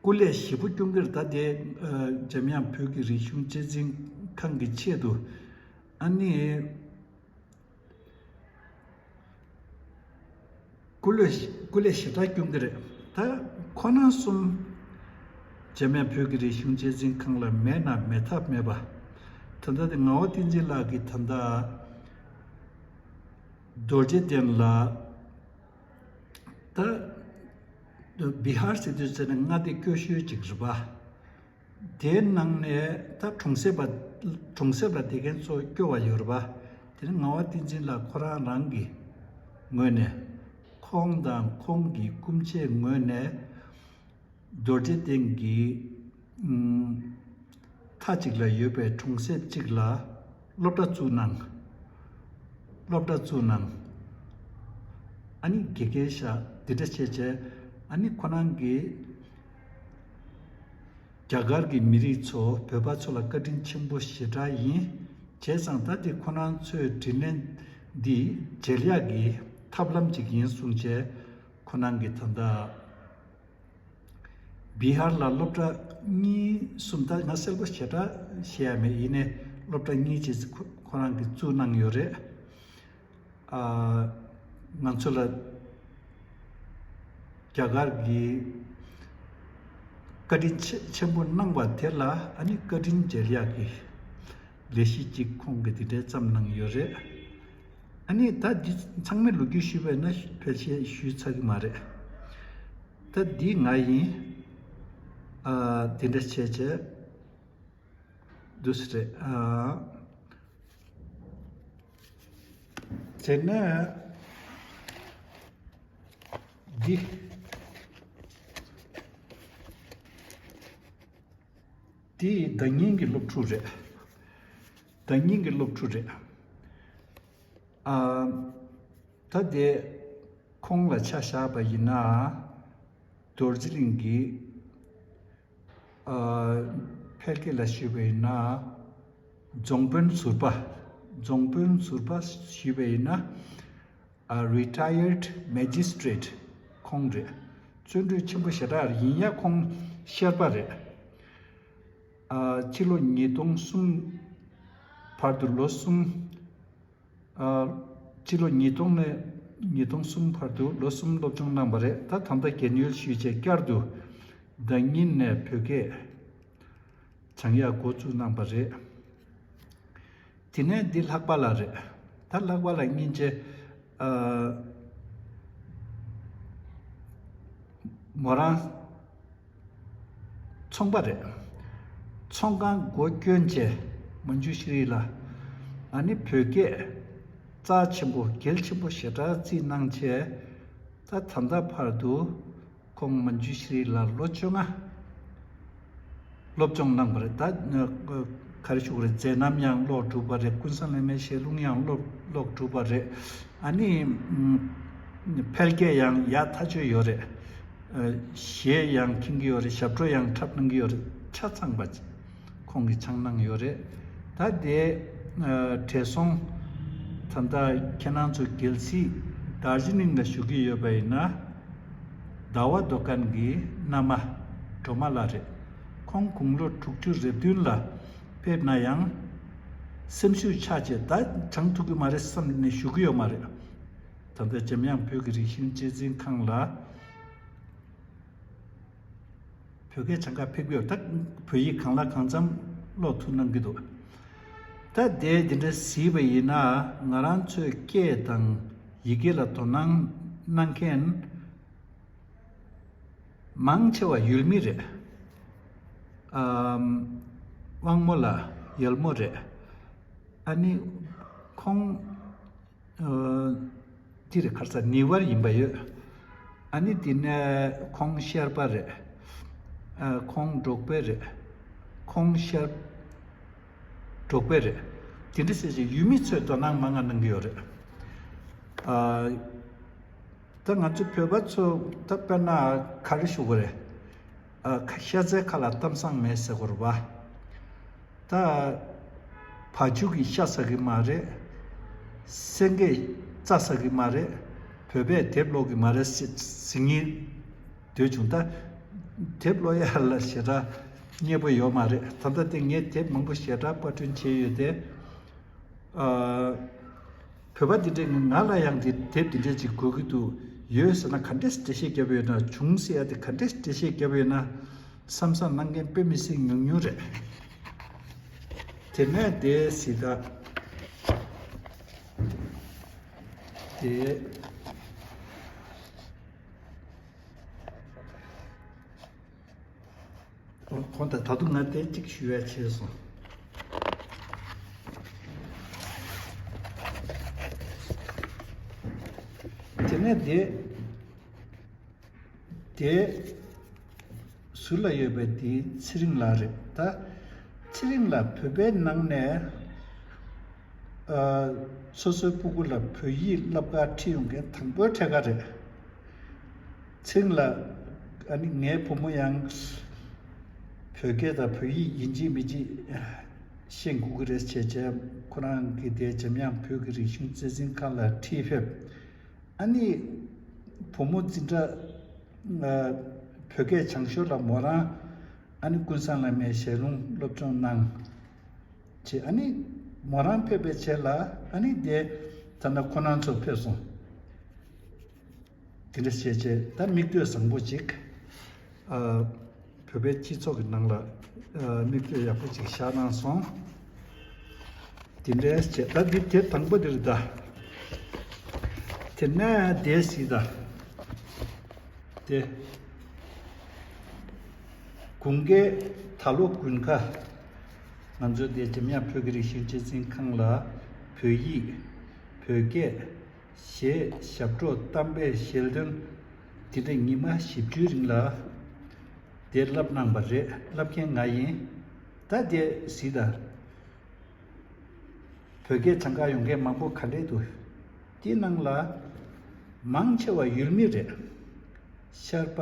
སྐུ་ལས་ཞེ་པོ་སྐྱོན་གྱི་རེད། ད་དེ་འཇམ་དབྱངས་བོད་ཀྱི་རིག་གཞུང་གཅེས་འཛིན་ཁང་གི་ཆེད་དུ་ཨ་ནི་སྐུ་ལས་སྐུ་ལས་ཞེ་དྲག་སྐྱོན་གྱི་རེད། ད་ཁོ་རང་གསུམ་འཇམ་དབྱངས་བོད་ཀྱི་རིག་གཞུང་གཅེས་འཛིན་ཁང་ལ་མེད་ན་མེད་ཐབས་མེད་པ། ད་ལྟ་དེ་ངག་དབང་བསྟན་འཛིན་ལགས་ཀྱིས་ད་ལྟ་རྡོ་རྗེ་གདན་ལ། ད་བི་ཧར་ཟེར་དུས་ཙམ་ནས་མངའ་སྡེ་སྐྱོ་ཤོས་ཅིག་རེད་པ། དེའི་ནང་ནས་ད་གྲོང་གསེབ་པ་གྲོང་གསེབ་ལ་བསྡད་མཁན་ཚོ་སྐྱོ་བ་ཡོད་རེད་པ། དེ་ནི་ངག་དབང་བསྟན་འཛིན་ལགས་ཁོ་རང་རང་གི་ངོས་ནས་ཁོང་དང་ཁོང་གི་སྐུ་མཆེད་ངོས་ནས་རྡོ་རྗེ་གདན་གྱི་ཨུམ་མཐའ་གཅིག་ལ་ཡོད་པའི་གྲོང་གསེབ་གཅིག་ལ་སློབ་གྲྭ་བཙུགས་གནང་། སློབ་གྲྭ་བཙུགས་གནང་། ཨ་ནི་དགེ་རྒན་བཞག་འདི་འདྲ་བྱས་བྱས་ཨ་ནི་ཁོ་རང་གིས་རྒྱ་གར་གྱི་མི་རིགས་ཚོ་བོད་པ་ཚོ་ལ་བཀའ་དྲིན་ཆེན་པོ་ཞེ་དྲག་ཡིན། བྱས་ཙང་ད་འདི་ཁོ་རང་ཚོའི་དྲིན་ལན་འདི་འཇལ་ཡག་གི་ཐབས་ལམ་ཅིག་ཡིན་གསུངས་བྱས་ཁོ་རང་གིས་ད་ལྟ་བི་ཧར་ལ་སློབ་གྲྭ་གཉིས་གསུམ། ད་ང་གསལ་པོ་ཞེ་དྲག་བཤད་ཡ་མེད། ཡིན་ནའི་སློབ་གྲྭ་གཉིས་ཅིག་ཁོ་ཁོ་རང་གིས་བཙུགས་གནང་ཡོད་རེད། ཨ་ང་ཚོ་ལ་རྒྱ་གར་གྱིས་བཀའ་དྲིན་ཆེ་ཆེན་པོ་གནང་བ་དེ་ལ་ཨ་ནི་བཀའ་དྲིན་འཇལ་ཡག་གི་ལས་གཞི་གཅིག་ཁོང་གིས་དེ་འདྲའི་བརྩམས་གནང་ཡོད་རེད། ཨ་ནི་ད་འདི་ཚང་མས་ལོ་རྒྱུས་ཞུས་པ་ཡིན་ན་ཕལ་ཆེར་ཞུས་ཚར་གི་མ་རེད། ད་འདི་ང་ཡིན། ཨ་དེ་འདྲ་བྱས་བྱས་འདུག་སེ་རེད། ཨ་དེ་ནས་འདི། དེ་ཟླ་ཉིན་གྱི་སློབ་ཕྲུག་རེད། ཟླ་ཉིན་གྱི་སློབ་ཕྲུག་རེད། ཨ། ད་དེ་ཁོང་ལ་ཆ་བཞག་པ་ཡིན་ན། རྡོ་རྗེ་གླིང་གི། ཨ། ཕལ་སྐད་ལ་ཞུས་པ་ཡིན་ན། རྫོང་དཔོན་ཟུར་པ། རྫོང་དཔོན་ཟུར་པ་ཞུས་པ་ཡིན་ན། ཨ། Retired Magistrate ཁོང་རེད། བརྩོན་འགྲུས་ཆེན་པོ་ཞེ་དྲག་རེད། ཡིན་ཡང་ཁོང་ཤེས་པ་རེད། ཨ། ཕྱི་ལོ་ཉིས་སྟོང་གསུམ་བར་དུ་ལོ་གསུམ། ཨ། ཕྱི་ལོ་ཉིས་སྟོང་ནས་ཉིས་སྟོང་གསུམ་བར་དུ་ལོ་གསུམ་སློབ་སྦྱོང་གནང་བ་རེད། ད་ད་ལྟ་རྒན་ཡོལ་ཞུས་བྱས་བསྐྱར་དུ་ཟླ་ཉིན་ནས་བོད་སྐད་སྦྱང་ཡག་འགོ་བཙུགས་གནང་བ་རེད། དེ་ནས་འདི་ལྷག་པ་ལ་རེད། ད་ལྷག་པ་ལ་སྙིང་རྗེ། ཨ། མོ་རང་ཚོང་པ་རེད། ཚོང་ཁང་སྒོ་བསྐྱོན་བྱས་མན་ཇུ་ཤྲི་ལ། ཨ་ནི་བོད་སྐད་རྩ་ཆེན་པོ་གལ་ཆེན་པོ་ཞེ་དྲག་རྩིས་གནང་བྱས། ད་ད་ལྟ་བར་དུ་ཁོང་མན་ཇུ་ཤྲི་ལ་ལོ་བཅོ་ལྔ་སློབ་སྦྱོང་གནང་བ་རེད། ད་ག་རེ་ཞུ་དགོས་རེད། མཛད་རྣམ་ཡང་ཀློག་གྲུབ་པ་རེད། ཀུན་བཟང་བླ་མའི་ཞལ་ལུང་ཡང་ཀློག་ཀློག་གྲུབ་པ་རེད། ཨ་ནི་ཕལ་སྐད་ཡང་ཡག་ཐག་ཆོད་ཡོད་རེད། གཞས་ཡང་མཁྱེན་གྱི་ཡོད་རེད། ཞབས་བྲོ་ཡང་འཁྲབ་གནང་གི་ཡོད་རེད། ཆ་ཚང་པ་ཁོང་གིས་སྦྱང་གནང་ཡོད་རེད། ད་དེ་བགྲེས་སོང་ད་ལྟ་ཁྱེད་རང་ཚོ་རྒྱལ་སྲིད་དར་ཇི་ལིང་ལ་བཞུགས་ཀྱི་ཡོད་པ་ཡིན་ན། ཟླ་བ་མདོ་དཀར་གྱི་མནའ་མ་སྒྲོལ་མ་ལགས་རེད། ཁོང་དགུང་ལོ་དྲུག་ཅུ་རེ་བདུན་ལ་ཕེབས་ན་ཡང་སེམས་ཤུགས་ཆག་བྱས་ད་སྦྱང་ཐུབ་ཀྱི་མ་རེད་བསམ་ནས་བཞུགས་ཀྱི་ཡོད་མ་རེད། ད་ལྟ་འཇམ་དབྱངས་བོད་ཀྱི་རིག་གཞུང་གཅེས་འཛིན་ཁང་ལ་བོད་སྐད་སྦྱང་གར་ཕེབས་ཀྱི་ཡོད། ད་བོད་ཡིག་གང་ལ་གང་འཚམ་ཀློག་ཐུབ་གནང་གི་འདུག་ད་དེ་འདི་འདྲ་གཟིགས་པ་ཡིན་ན་ང་རང་ཚོའི་སྐད་དང་ཡི་གེ་ལ་དོ་སྣང་གནང་མཁན་མང་ཆེ་བ་ཡུལ་མི་རེད། ཨམ། དབང་མོ་ལགས་ཡུལ་མི་རེད། ཨ་ནི་ཁོང་ཨ། དེ་རེད། ཁ་སང་ནེ་ཝར་ཡིན་པ་ཡོད། ཨ་ནི་དེ་ནས་ཁོང་ཤར་པ་རེད། ཨ། ཁོང་འབྲོག་པ་རེད། ཁོང་ཤར་འབྲོག་པ་རེད། དེ་འདྲ་ཟེར་བྱས་ཡུལ་མི་ཚོས་དོ་སྣང་མང་ང་གནང་གི་ཡོད་རེད། ཨ། ད་ང་ཚོ་བོད་པ་ཚོ་ད་དཔེར་ན་ག་རེ་ཞུ་དགོས་རེད། ཨ། ཁ་ཤ་ཚའི་ཁ་ལ་གཏམ་བཟང་མེད་ཟེར་དགོས་རེད་པ། ད་བ་ཕྱུགས་ཀྱི་ཤ་ཟ་གི་མ་རེད། སེང་གེ་རྩྭ་ཟ་གི་མ་རེད། བོད་པས་དེབ་ཀློག་གི་མ་རེད་ཟེར་ཟེར་སྙིང་འདོད་བྱུང་། ད་དེབ་ཀློག་ཡ་ལ་ཞེ་དྲག་མཉེས་པོ་ཡོད་མ་རེད། ད་ལྟ་དེ་ངས་དེབ་མང་པོ་ཞེ་དྲག་པར་སྐྲུན་བྱས་ཡོད་དེ། ཨ། བོད་པ་འདི་འདྲས་ང་ལ་ཡང་འདི་དེབ་འདི་འདྲས་ཅིག་དགོས་ཀྱི་འདུག་ཡོད་ཟེར་ན་ག་འདྲས་འགྲེལ་བཤད་བརྒྱབ་ཡོད་ན། བྱུང་ཟེར་ཡ་དེ་ག་འདྲས་འགྲེལ་བཤད་བརྒྱབ་ཡོད་ན་བསམ་བསམ་གནང་མཁན་དཔེ་མི་སྲིད་ཉུང་ཉུང་རེད། དེ་ནས་དེ་སྲིད་ད་དེ། ཁོང་ད་ད་དུང་ང་དེ་གཅིག་ཞུ་ཡ་བྱས་སོང་། དེ་ནས་དེ་དེ་ཟུར་ལ་ཡོད་པའི་དེ་ཚེ་རིང་ལགས་རེད། ད་ཚེ་རིང་ལགས་བོད་པའི་ནང་ནས་ཨ། སོ་སོའི་སྤུ་གུ་ལ་བོད་ཡིག་བསླབ་གར་ཁྲིད་ཡོང་མཁན་དང་པོའི་གྲས་ཀ་རེད། ཚེ་རིང་ལགས། ཨ་ནི་ངའི་བུ་མོ་ཡང་བོད་སྐད་དང་བོད་ཡིག་ཡིན་གཅིག་མིན་གཅིག་ཤེས་དགོས་ཀྱི་རེད་བྱས་བྱས། ཁོ་རང་གིས་དེ་འཇམ་དབྱངས་བོད་ཀྱི་རིག་གཞུང་གཅེས་འཛིན་ཁང་ལ་ཁྲིད་ཕེབས། ཨ་ནི་བུ་མོ་འཛིན་གྲྭ་ཨ། བོད་སྐད་སྦྱང་ཞོར་ལ་མོ་རང་ཨ་ནི་ཀུན་བཟང་བླ་མའི་ཞལ་ལུང་སློབ་སྦྱོང་གནང་བྱས། ཨ་ནི་མོ་རང་ཕེབས་པའི་རྗེས་ལ་ཨ་ནི་དེ་ད་ལྟ་ཁོ་རང་ཚོ་ཕེབས་སོང་། དེ་འདྲ་བྱས་བྱས་ད་མིག་ལྟོས་བཟང་པོ་ཅིག་ཨ། བོད་པའི་སྤྱི་ཚོགས་ཀྱི་ནང་ལ་ཨ། མིག་ལྟོས་ཡག་པོ་ཅིག་བཞག་གནང་སོང་། དེ་འདྲ་བྱས་ད་འདི་དེབ་དང་པོ་འདི་རེད་ད། དེ་ནས་དེ་སྲིད་ད། དེ། དགུན་ཁའི་ད་ལོ་དགུན་ཁ། ང་ཚོ་དེ་འཇམ་དབྱངས་བོད་ཀྱི་རིག་གཞུང་གཅེས་འཛིན་ཁང་ལ་བོད་ཡིག་བོད་སྐད། གཞས། ཞབས་བྲོ། གཏམ་དཔེ། ཞལ་འདོན། འདི་འདྲ་ཉི་མ་བཞི་བཅུའི་རིང་ལ་དེ་བསླབ་གནང་བ་རེད། བསླབ་མཁན་ང་ཡིན། ད་དེ་གཟིགས་དང་། བོད་སྐད་སྦྱང་གར་ཡོང་མཁན་མང་པོ་ག་འདྲས་འདུག་དེའི་ནང་ལ་མང་ཆེ་བ་ཡུལ་མི་རེད། ཤར་པ།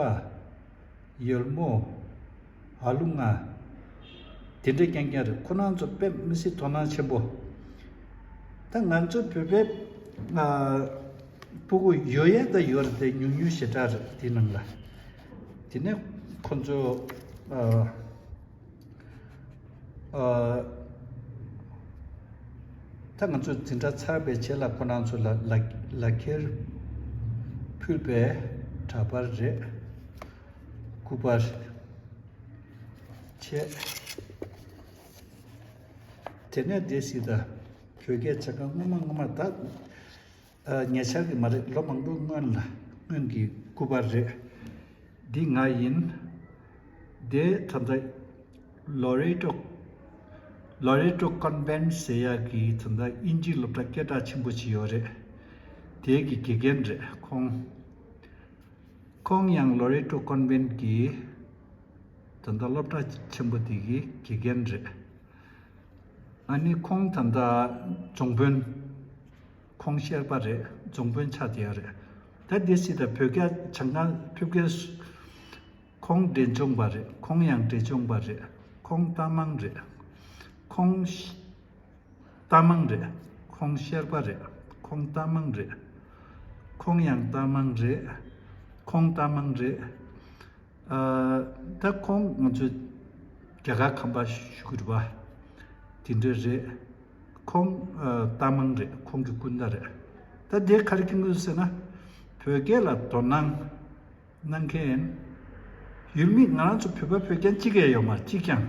ཡོལ་མོ། ཨ་ལུ་ང་། དེ་འདྲས་རྐྱང་རྐྱང་རེད། ཁོ་རང་ཚོ་དཔེ་མི་སྲིད་དོ་སྣང་ཆེན་པོ། ད་ང་ཚོ་བོད་པའི་ཨ་སྤུ་གུ་ཡོད་ཡ་ད་ཡོད་རེད་དེ། ཉུང་ཉུང་ཞེ་དྲག་རེད་དེའི་ནང་ལ། དེ་ནས་ཁོ་ཚོ་ཨ། ཨ། ད་ང་ཚོས་འཛིན་གྲྭ་ཚར་བའི་རྗེས་ལ་ཁོ་རང་ཚོ་ལ་ལག་ལག་འཁྱེར་ཕུལ་བའི་འདྲ་པར་རེད། སྐུ་པར་བྱས། དེ་ནས་དེ་སྲིད་ད་བོད་སྐད་བྱ་དགའ་སྔོན་མ་སྔོན་མ་ད། ཨ། ཉེ་ཆར་གྱི་མ་རེད། ལོ་མང་པོའི་སྔོན་ལ། སྔོན་གྱི་སྐུ་པར་རེད། འདི་ང་ཡིན། དེ་ད་ལྟ་ལོ་རེ་ཏོ། ལོ་རེ་ཏོ་ཀོན་བེན་ཟེར་ཡག་གི་ད་ལྟ་དབྱིན་ཇིའི་སློབ་གྲྭ་སྐད་གྲགས་ཆེན་པོ་ཅིག་ཡོད་རེད། དེ་གི་དགེ་རྒན་རེད་ཁོང་། ཁོང་ཡང་ལོ་རེ་ཏོ་ཀོན་བེན་གྱི་ད་ལྟ་སློབ་གྲྭ་ཆེན་པོ་དེ་གི་དགེ་རྒན་རེད། ཨ་ནི་ཁོང་ད་ལྟ་རྫོང་དཔོན། ཁོང་ཤར་པ་རེད། རྫོང་དཔོན་ཆགས་བསྡད་ཡོད་རེད། ད་འདི་སྲིད་ད་བོད་སྐད་སྦྱང་གར་ཕེབས་མཁན་སུ། ཁོང་འབྲས་ལྗོངས་པ་རེད། ཁོང་ཡང་འབྲས་ལྗོངས་པ་རེད། ཁོང་རྟ་མང་རེད། ཁོང་ཤ། རྟ་མང་རེད། ཁོང་ཤར་པ་རེད། ཁོང་རྟ་མང་རེད། ཁོང་ཡང་རྟ་མང་རེད། ཁོང་རྟ་མང་རེད། ཨ། ད་ཁོང་ང་ཚོའི་རྒྱ་གར་ཁམས་པ་ཞུ་གི་རེད་པ། དེ་འདྲ་རེད། ཁོང་ཨ་རྟ་མང་རེད། ཁོང་གི་སྐུ་ཟླ་རེད། ད་དེ་ག་རེ་ཁྱེད་ཚོས་ཟེར་ན། བོད་སྐད་ལ་དོ་སྣང་གནང་མཁན་ཡུལ་མི། ང་རང་ཚོ་བོད་པ་བོད་རྒན་གཅིག་ཀྱང་ཡོད་མ་རེད། གཅིག་ཀྱང་།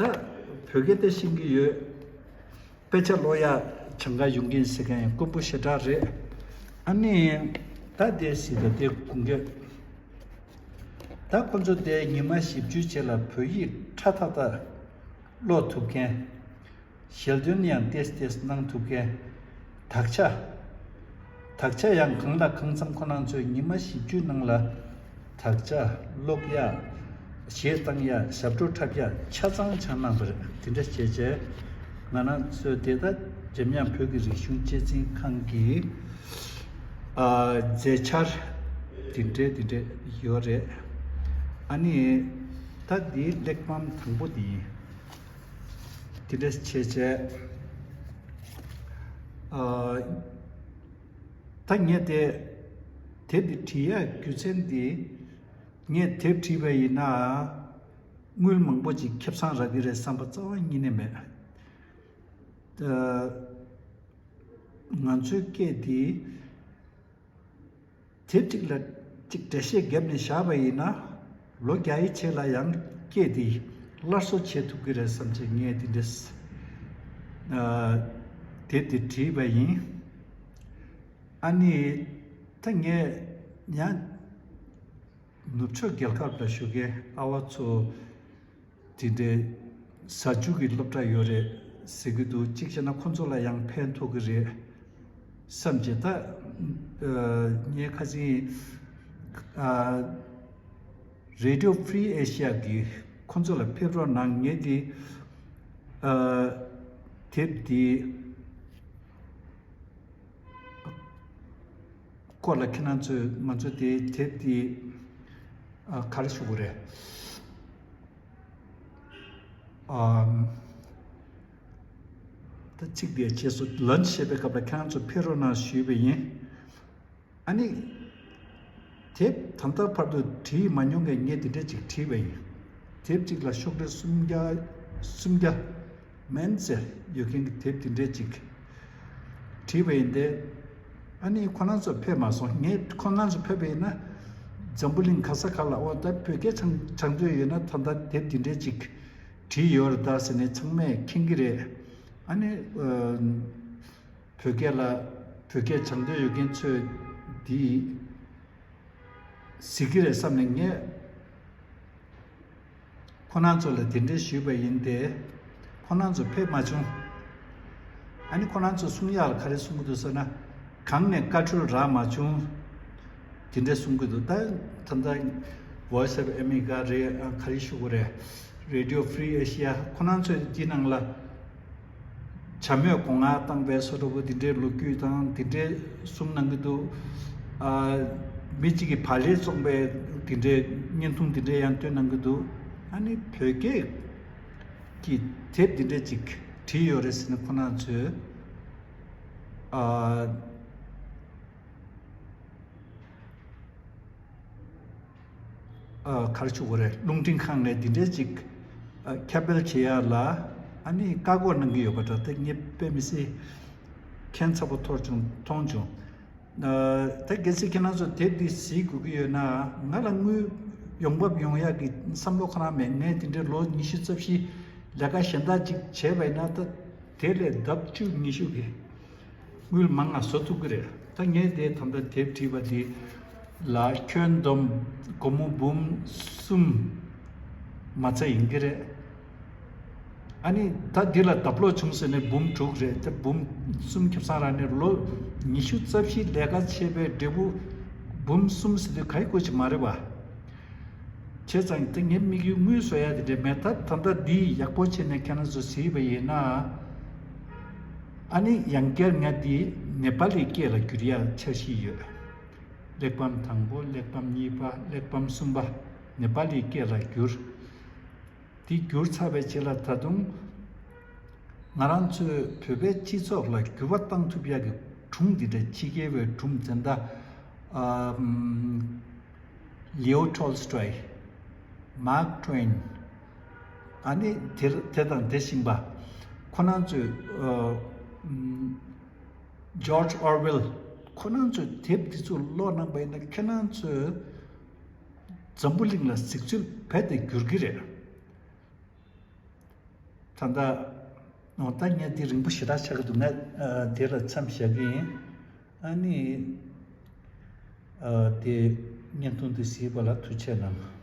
ད་བོད་སྐད་དེ་ཤེས་ཀྱི་ཡོད། དཔེ་ཆ་ཀློག་ཡག་སྦྱང་གར་ཡོང་གིན་ཟེར་མཁན་དཀོན་པོ་ཞེ་དྲག་རེད། ཨ་ནི་ད་དེ་སྲིད་ད་དེ་དགུན་ཁ། ད་ཁོ་ཚོ་དེ་ཉི་མ་བཞི་བཅུའི་རྗེས་ལ་བོད་ཡིག་ཁྲ་ཐག་ཐག་ཀློག་ཐུབ་མཁན། ཞལ་འདོན་ཡང་ཏེས་ཏེས་གནང་ཐུབ་མཁན། དག་ཆ། དག་ཆ་ཡང་གང་ལ་གང་འཚམ་ཁོ་རང་ཚོས་ཉི་མ་བཞི་བཅུའི་ནང་ལ་དག་ཆ་ཀློག་ཡག་གཞས་བཏང་ཡག་ཞབས་བྲོ་འཁྲབ་ཡག་ཆ་ཚང་ཆ་གནང་བ་རེད། དེ་འདྲ་བྱས་བྱས་ང་རང་ཚོའི་དེ་ད་འཇམ་དབྱངས་བོད་ཀྱི་རིག་གཞུང་གཅེས་འཛིན་ཁང་གི་ཨ་མཛད་འཆར་དེ་འདྲའི་དེ་འདྲའི་ཡོད་རེད། ཨ་ནི་ད་འདིའི་གླེགས་བམ་དང་པོ་འདི་ཡིན། དེ་འདྲ་བྱས་བྱས། ཨ། ད་ངས་དེ་དེབ་འདི་བྲིས་ཡག་རྒྱུ་མཚན་འདི། ངས་དེབ་བྲིས་པ་ཡིན་ན་དངུལ་མང་པོ་ཅིག་ཁེ་བཟང་རག་གི་རེད་བསམ་པ་རྩ་བ་ཉིད་ནས་མེད། ཨ། ང་ཚོའི་སྐད་འདི། དེབ་གཅིག་ལ་གཅིག་འགྲེལ་བཤད་བརྒྱབ་ནས་བཞག་པ་ཡིན་ན། ལོ་བརྒྱ་ཡི་རྗེས་ལ་ཡང་སྐད་འདི་སླར་གསོ་བྱེད་ཐུབ་ཀྱི་རེད་བསམ་བྱས་ངས་འདི་འདྲས། ཨ། དེབ་འདི་བྲིས་པ་ཡིན། ཨ་ནི་ད་ངས་ཡང་ནུབ་ཕྱོགས་རྒྱལ་ཁབ་ལ་བཞུགས་མཁན་ཨ་བ་ཚོ། དེ་འདྲའི་གཟའ་མཇུག་གི་སློབ་གྲྭ་ཡོད་རེད་ཟེར་གྱི་འདུག་གཅིག་བྱས་ན་ཁོ་ཚོ་ལ་ཡང་ཕན་ཐོགས་ཀྱི་རེད་བསམ་བྱས། ད་ཨ་ངས་ཁ་སང་ཨ་Radio Free Asia གི་ཁོ་ཚོ་ལ་ཕེབས་རོགས་གནང་། ངས་འདི་ཨ་དེབ་འདི། སྐོར་ལ་ཁྱེད་རང་ཚོས་ང་ཚོ་དེའི་དེབ་དེ་ཨ་ག་རེ་ཞུ་དགོས་རེད། ཨམ། ད་ཚིག་དེ་རྗེས་སུ་ལན་བཤད་པའི་སྐབས་ལ་ཁྱེད་རང་ཚོ་ཕེབས་རོགས་གནང་ཞུས་པ་ཡིན། ཨ་ནི། དེབ་ད་ལྟ་བར་དུ་བྲིས་མ་མྱོང་མཁན་ངས་དེ་འདྲ་ཅིག་བྲིས་པ་ཡིན། དེབ་གཅིག་ལ་ཤོག་དྲིལ་སུམ་བརྒྱ། སུམ་བརྒྱ། མན་ཟེར་ཡོད་མཁན་གྱི་དེབ་དེ་འདྲས་ཅིག་བྲིས་པ་ཡིན་ཏེ། ཨ་ནི་ཁོ་རང་ཚོ་ཕེབས་མ་སོང་། ངས་ཁོ་རང་ཚོ་ཕེབས་པ་ཡིན་ན། འཛམ་བུ་གླིང་ག་ས་ག་ལ་འོ་ད་བོད་སྐད་སྦྱང་སྦྱང་འདོད་ཡོད་ན་ད་ལྟ་དེབ་དེ་འདྲས་ཅིག་བྲིས་ཡོད་རེད་ད་ཟེར་ནས་ཚང་མས་མཁྱེན་གྱི་རེད། ཨ་ནི་ཨ་བོད་སྐད་ལ་བོད་སྐད་སྦྱང་འདོད་ཡོད་མཁན་ཚོས་འདི་གཟིགས་ཀྱི་རེད་བསམ་ནས་ངས། ཁོ་རང་ཚོ་ལ་དེ་འདྲའི་ཞུས་པ་ཡིན་ཏེ། ཁོ་རང་ཚོ་ཕེབས་མ་བྱུང་། ཨ་ནི་ཁོ་རང་ཚོ་གསུང་ཡག་ལ་ག་རེ་གསུང་གི་འདུག་ཟེར་ན། གང་ནས་བཀའ་འཁྲོལ་རག་མ་བྱུང་། དེ་འདྲ་གསུང་གི་འདུག་ད་ད་ལྟ་ Voice of America རེད། ཨ། ག་རེ་ཞུ་དགོས་རེད། Radio Free Asia ཁོ་རང་ཚོས་འདི་ནང་ལ་བྱ་མོས་སྒོ་ང་བཏང་པའི་བཟོ་འདྲ་པོ་འདི་འདྲའི་ལོ་རྒྱུས་དང་འདི་འདྲའི་གསུང་གནང་གི་འདུག། ཨ། མི་གཅིག་གིས་བག་ལེབ་བཙོང་པའི་འདི་འདྲའི་བརྙན་ཐུང་འདི་འདྲའི་ཡང་སྟོན་གནང་གི་འདུག། ཨ་ནི་བོད་སྐད་ཀྱི་དེབ་འདི་འདྲ་ཅིག་བྲིས་ཡོད་རེད་ཟེར་ནས་ཁོ་རང་ཚོས། ཨ། ཨ། ག་རེ་ཞུ་དགོས་རེད། རླུང་འཕྲིན་ཁང་ནས་འདི་འདྲའི་ཅིག། ཨ། ཁྱབ་སྤེལ་བྱེད་ཡ་ལ་ཨ་ནི་བཀག་འགོག་གནང་གི་ཡོད་པ་འདྲ། ད་ངས་དཔེ་མི་སྲིད་ཁྱད་མཚར་པོ་ཐོར་བྱུང་མཐོང་བྱུང་། ཨ། ད་གལ་སྲིད་ཁྱེད་རང་ཚོ་དེབ་འདི་གཟིགས་དགོས་ཀྱི་ཡོད་ན། ང་ལ་དངུལ་ཡོང་འབབ་ཡོང་ཡག་གི་བསམ་བློ་ཁོ་རང་མེད། ངས་འདི་འདྲའི་ལོ་ཉི་ཤུ་རྩ་བཞི་ལས་ཀ་གཞན་དག་ཅིག་བྱས་པ་ཡིན་ན། ད་དེ་ལས་ལྡབ་བཅུ་ཉི་ཤུ་གི་དངུལ་མང་ང་བཟོ་ཐུབ་ཀྱི་རེད། ད་ངས་དེ་ད་ལྟ་དེབ་བྲིས་པ་འདི་ལ་ཁྱོན་བསྡོམས་སྒོར་མོ་འབུམ་གསུམ་མ་ཚད་ཡིན་གྱི་རེད། ཨ་ནི་ད་འདི་ལ་ལྡབ་ལོག་བྱུང་ཟེར་ནས་འབུམ་དྲུག་རེད། དེ་འབུམ་གསུམ་ཁེ་བཟང་རག་ནས་ལོ་ཉི་ཤུ་རྩ་བཞི་ལས་ཀ་བྱས་པའི་འབྲས་བུ་འབུམ་གསུམ་ཟེར་དུས་ག་ཡི་དགོས་ཀྱི་མ་རེད་པ། བྱས་ཙང་དེ་ངའི་དམིགས་ཡུལ་དངུལ་བཟོ་ཡ་དེ་འདྲ་མེད། ད་ད་ལྟ་འདི་ཡག་པོ་བྱས་ནས་ཁྱེད་རང་ཚོ་གཟིགས་པ་ཡིན་ན། ཨ་ནི་ཡང་བསྐྱར་ང་འདི་ནེ་པ་ལི་སྐད་ལ་བསྒྱུར་ཡ་འཆར་གཞི་ཡོད། གླེགས་བམ་དང་པོ། གླེགས་བམ་གཉིས་པ། གླེགས་བམ་གསུམ་པ་ནེ་པ་ལི་སྐད་ལ་བསྒྱུར། དེ་བསྒྱུར་ཚར་བའི་རྗེས་ལ་ད་དུང་ང་རང་ཚོའི་བོད་པའི་སྤྱི་ཚོགས་ལ་འགྱུར་བ་བཏང་ཐུབ་ཡག་གི་སྒྲུང་འདི་འདྲ། ཕྱི་རྒྱལ་བའི་སྒྲུང་དེ་འདྲ། ཨམ། ལིའོ་ཊོལ་སི་ཊོའི། མཱག་ཊུའེན། ཨ་ནི་དེ་དེ་དང་དེ་བཞིན་པ། ཁོ་རང་ཚོས། ཨ། ཨམ། ཇོརྗ་ཨོར་ཝེལ། ཁོ་རང་ཚོས་དེབ་འདི་ཚོ་ཀློག་གནང་པ་ཡིན་ན། ཁྱེད་རང་ཚོས་འཛམ་བུ་གླིང་ལ་གཟིགས་ཚུལ་རྦད་དེ་འགྱུར་གྱི་རེད། ད་ལྟ། འོ། ད་ངས་འདི་རིང་པོ་ཞེ་དྲག་ཆགས་ཀྱི་འདུག། ངས། ཨ། དེ་ལ་མཚམས་བཞག་གི་ཡིན། ཨ་ནི། ཨ། དེ་བརྙན་ཐུང་འདི་གཟིགས་པ་ལ་ཐུགས་རྗེ་གནང་།